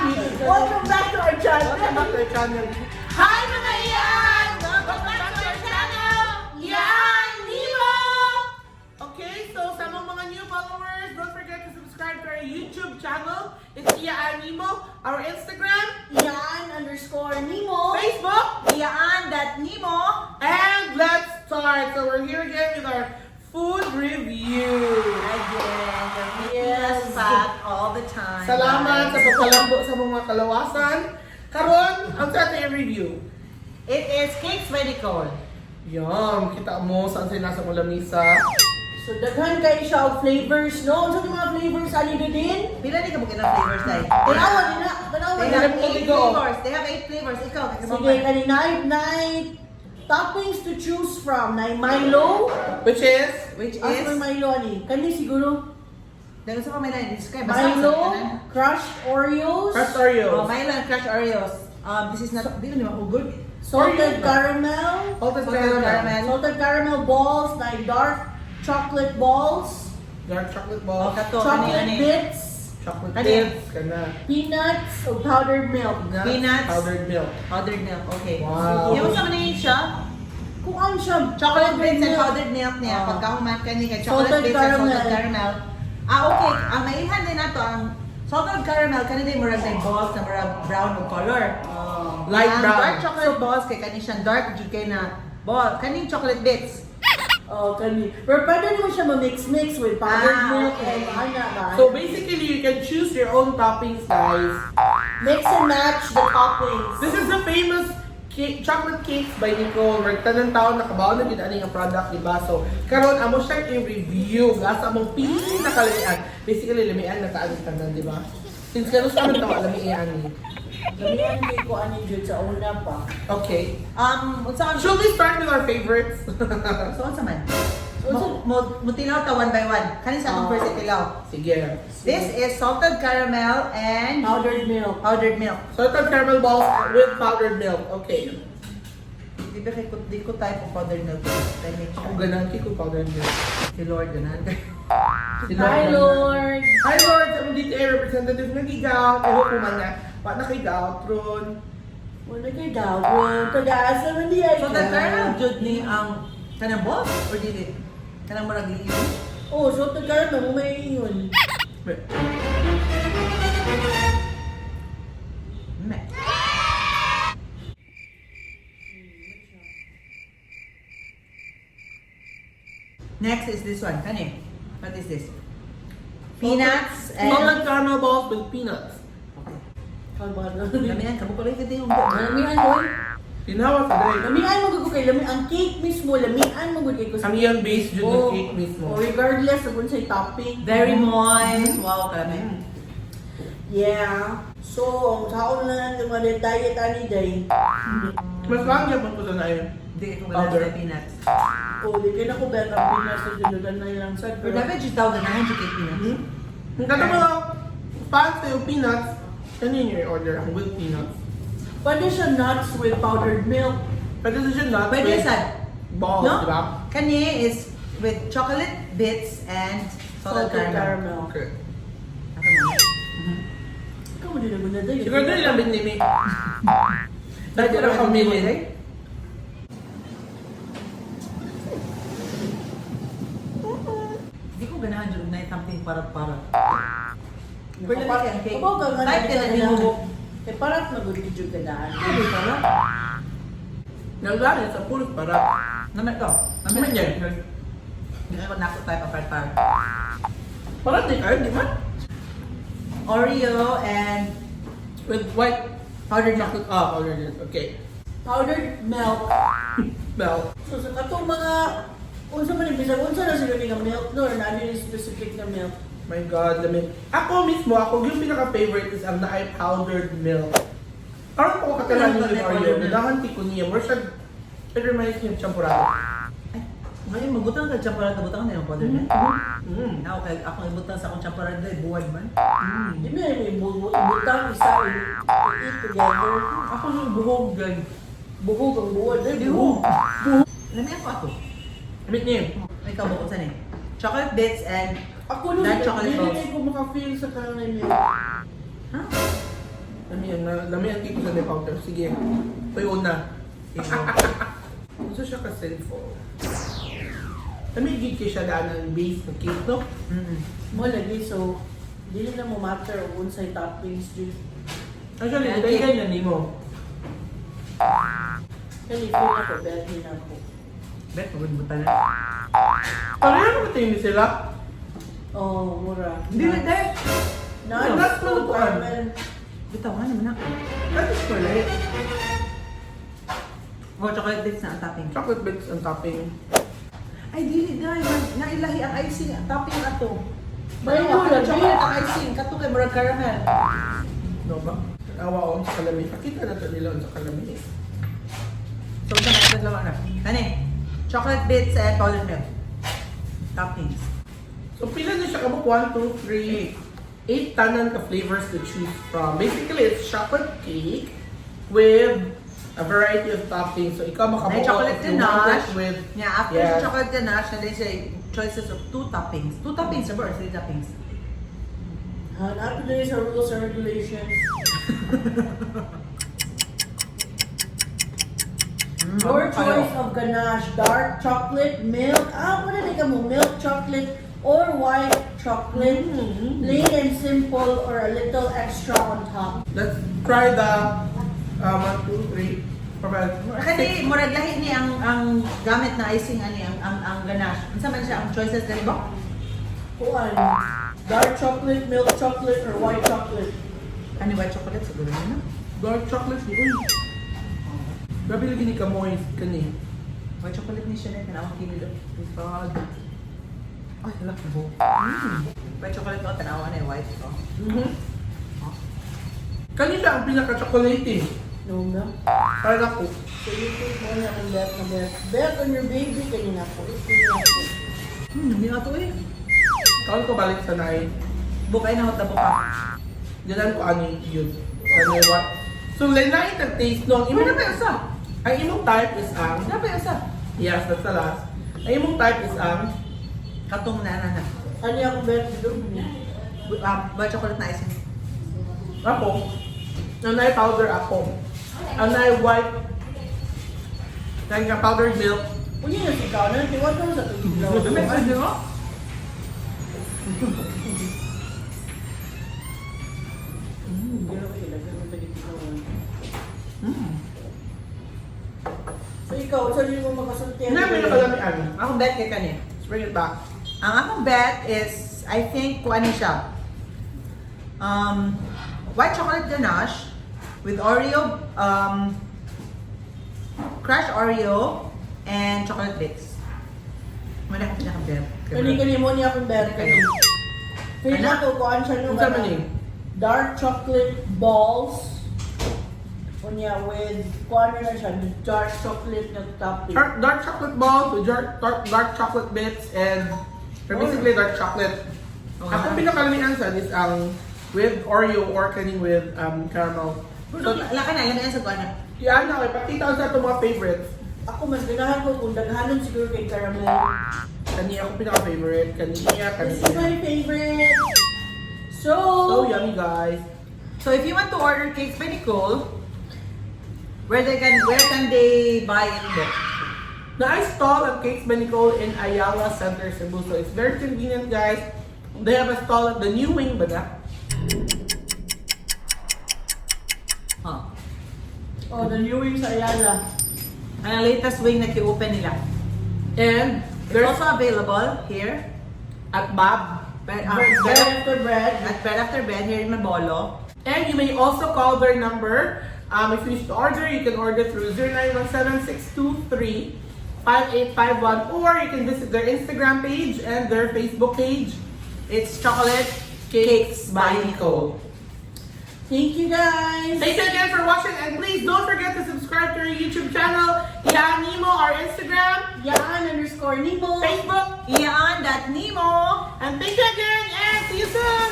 YouTube channel. Welcome back to our channel. Welcome back to our channel. Hi, mga iyan! Welcome back to our channel! Ian Nemo! Okay, so sa mga new followers, don't forget to subscribe to our YouTube channel. It's Iya Animo. Our Instagram, Ian_Nemo. Facebook, Ian.Nemo. and let's start. So we're here again with our food review. Again, they're making us fat all the time. Salamat sa guys. pagpalambo sa mga kalawasan. Karon, ang sa ating review. It is Cakes by Nicole. Yum, kita mo saan sila nasa mong lamisa. So daghan kay siya og flavors, no? Unsa mga flavors ani do din? Pila ni ka bukid ng flavors dahil? Tanawa ni na, tanawa They ni have na. eight flavors. They have eight flavors. Ikaw, Sige, kani nine toppings to choose from. Nay Milo. Which is, Which Asa is, may Milo ani? Kani siguro dahil sa pamilya, describe. Milo, crushed Oreos, crushed Oreos. Oh, Milo and crushed Oreos. This is not, di ko ni mahugod. Salted caramel, Salted Salted caramel. caramel. salted caramel balls, nay dark chocolate balls, Dark chocolate Oh, balls. kato, chocolate ani, ani. bits, Chocolate Ano? bits. Kana. Peanuts, o powdered milk. Nuts, Peanuts. powdered milk. Powdered milk, okay. Wow. Yung sa manin siya, Kung ano siya, chocolate bits and milk. powdered milk niya. Ah. Pagkahuman kani kay chocolate Salted bits and salted caramel. caramel. Ah, okay. Ang maihan din nato ang salted caramel kani din murag na balls na murag brown og color. Ah. Light ang brown. dark chocolate balls kay kani siyang dark jud kay na ball. Kaning chocolate bits. Oh, kani. Pero pwede naman siya ma-mix-mix with powdered Ah, milk okay. and ana ba? So basically, you can choose your own toppings, guys. Mix and match the toppings. This is the famous cake, chocolate cakes by Nicole. Where tanan taon nakabaon na gid ani nga product, di ba? So karon amo siyang i-review gasa among pinakalamian. Basically lamian na taan tanan, di ba? Since karon sa amin tawa lamian ni. Lamian kay ko ani jud sa una pa. Okay. Unsa ang Should we start with our favorites? So unsa man? So, unsa- Mo mutilaw ta one by one. Kani sa akong Ah. first itilaw. Sige. This is salted caramel and Powdered milk. powdered milk. Salted caramel balls with powdered milk. Okay. Di ba kay di ko type of powdered milk. Let me Ako try. ganahan kay ko powdered milk. Si Lord ganahan kayo. Si Hi, Lord! Hi Lord, sa among DTA representative nga gigout. I hope man na wa na kay gout ron. Wala kay gawon. Taga-asa man di ay So the caramel jud ni ang kanang balls or dili? Kanang murag liyo. Oh, salted caramel mo may ingon. Wait. Meh. Next is this one. Kani? What is this? Peanuts and Salted caramel balls with peanuts. Okay. Kabalo. Lamian ka mo kulay ka yung Lamian mo. Ginawa sa dre. Lamian mo gud kay lami ang cake mismo, lamian mo gud kay ko. Ang iyang base jud ng cake mismo. Oh, regardless of unsay topping. Very moist. Wow, kalami. Yeah. So, ang taon na ng mga diet ani day. Mas lang gyud ko sa naay. Hindi ko ganahan Powder. sa peanuts. Oh, di kay na ko bet ang pinas sa judugan na ilang sad. Pero dapat jud tawag ganahan jud kay peanuts. Hmm? Ang kato mga fans sa yung peanuts, kanino yung order ang with peanuts? Pwede siya nuts with powdered milk. Pwede sa siya nuts Pwede with sad. balls, No? di ba? Kani is with chocolate bits and salted Salted caramel. caramel. Okay. Ako mo. Ikaw mo din na guna day. Siguro dili lang binimi. Dahil ko na kamilin. Hindi ko ganahan jud na something para-para. Pero Nakaparat- lami ang cake. Kabaw ka nga Type na ka na di ka dinubok. Kay parat na gud jud ka daan. Pwede para. Naglarin sa puros para. Naman to. Naman yan. Hindi ko nako type of para. Para di kayo, di ba? Oreo and With white powdered milk. chocolate. Ah, powdered milk. Okay. Powdered milk. Well, So sa katong mga unsa man ni bisag unsa na sila ni nga milk no or naa ni specific na milk. My God, lami. Ako mismo, ako yung pinaka-favorite is ang naay powdered milk. Karon po ko katalan Ano yung ba Oreo. powdered milk? Nadahan ko niya. More siya, it reminds me of champurado. Ay, ngayon magbutang ka champurado, butang na yung powdered milk. Ako kay ako ibutang sa akong champurado ay buwan man. Di ba may ibutang isa i-eat together. Ako yung buhog, guys. Buhog ang buwan. Ay, Buhog. buhog. Lami ako ato. Amit niya. Ikaw bukod sa ni. Chocolate bits and Ako no, Dark chocolate dili balls. na ko maka-feel sa kanang milk. Huh? Lami ang cake sa may powder. Sige. Ito una. Gusto siya ka sinful. Lami gid kay siya daan ang base ng cake, no? Mo lagi, so dili na mo matter kung unsay toppings jud. Actually, Ang dahil cake. na nimo. Kani feel ako bet ni nako. Bet, pagod mo tanan. Pareho naman tingin sila. Oh, mura. Hindi na, dahil. Na, That's no, not caramel. Bitaw nga naman ako. That is correct. Oh, chocolate bits na ang topping. Chocolate bits ang topping. Ay, dili dahil. Nailahi ang icing, ang topping ato. May Ano, mura, chocolate ang icing. Kato kay murag caramel. No ba? Awa ko sa kalami. Pakita na to nila sa kalami. So, ito na, ito na. Kani, chocolate bits and powdered milk. Toppings. So pila na siya kabuk? 1, 2, 3, 8 tanan ka flavors to choose from. Basically, it's chocolate cake with a variety of toppings. So ikaw makabuo May chocolate if you want it ganache. with Yeah, after Yes. sa chocolate ganache, na siya choices of two toppings. Two toppings, or three toppings? Hanapin na sa rules and regulations. Your choice of ganache, dark chocolate, milk. Ah, wala na ka mo, milk chocolate or white chocolate. Plain and simple or a little extra on top. Let's try the 1, 2, 3, 4, 5, Kani murag lahi ni ang gamit na icing ani ang ganache. Unsa man siya ang choices dali ba? Kuan. Dark chocolate, milk chocolate, or white chocolate. Ani white chocolate siguro ni no? Dark chocolate ni Uy. Grabe lagi ni kamoy kani. White chocolate ni siya na tanawang kinilo. God. Ay, hala ko. White chocolate ko tanawa na yung white ko. Kani siya ang pinaka-chocolatey. No, no. Para ako. So you take mo na ang bet na bet. Bet on your baby kanina ko. Ito na ako. Hindi nga to eh. Kaon ko balik sa nai. Bukay na hot na buka. Diyan ko ano yun. Kani what? So, lain ang taste no. Ang Pero imong na pa usa. Ang imong type is ang Na pa usa. Yes, that's the last. Ang imong type is ang Katong na na na. Ano akong bet dito? Ah, white chocolate na icing. Ako. Ang naay powder ako. Ang naay white kaya nga powdered milk. Unya na si Kanan, tiwat na sa tubig daw. Ano mo? Hindi na kayo ilagay mo tagit ikaw. So ikaw, saan mo makasulti? Hindi may nakalamian. Akong bet kay kani. Let's bring it back. Ang akong bet is, I think, kung ano siya. White chocolate ganache with Oreo, crushed Oreo, and chocolate bits. Wala akong pinaka-bet. Kani kani mo niya akong bet kani. Feel Ano? ako kuan siya no. Unsa man ni? Dark chocolate balls. Unya with kuan na siya, dark chocolate na topping. Dark chocolate balls with dark chocolate bits and or basically dark chocolate. Okay. Ako pinakalamian sa is ang with Oreo or kaning with caramel. So, So, laka na, alam sa kuan na. yan na, okay. Pakita ko sa itong mga favorites. Ako mas ganahan ko kung daghanon siguro kay caramel. Kani ako pinaka-favorite. Kaniya, This is kaniya. my favorite. So, So yummy, guys. So if you want to order cakes by Nicole, where can they buy it? Bo? Naay stall at Cakes by Nicole in Ayala Center, Cebu. So it's very convenient, guys. They have a stall at the new wing ba na? Huh. Oh, the new wing sa Ayala. Ang latest wing na ki-open nila. And It's there's also available here. at Bob. Bread Bread, after bread. at Bread After Bread here in Mabolo. And you may also call their number. If you wish to order, you can order through 0917-623-5851 or you can visit their Instagram page and their Facebook page. It's Chocolate Cakes by Nicole. Thank you, guys. Thank you again for watching and please don't forget to subscribe to our YouTube channel, Ian Nemo, our Instagram, Yaan_Nemo. Facebook, Ian.Nemo. and thank you again and see you soon!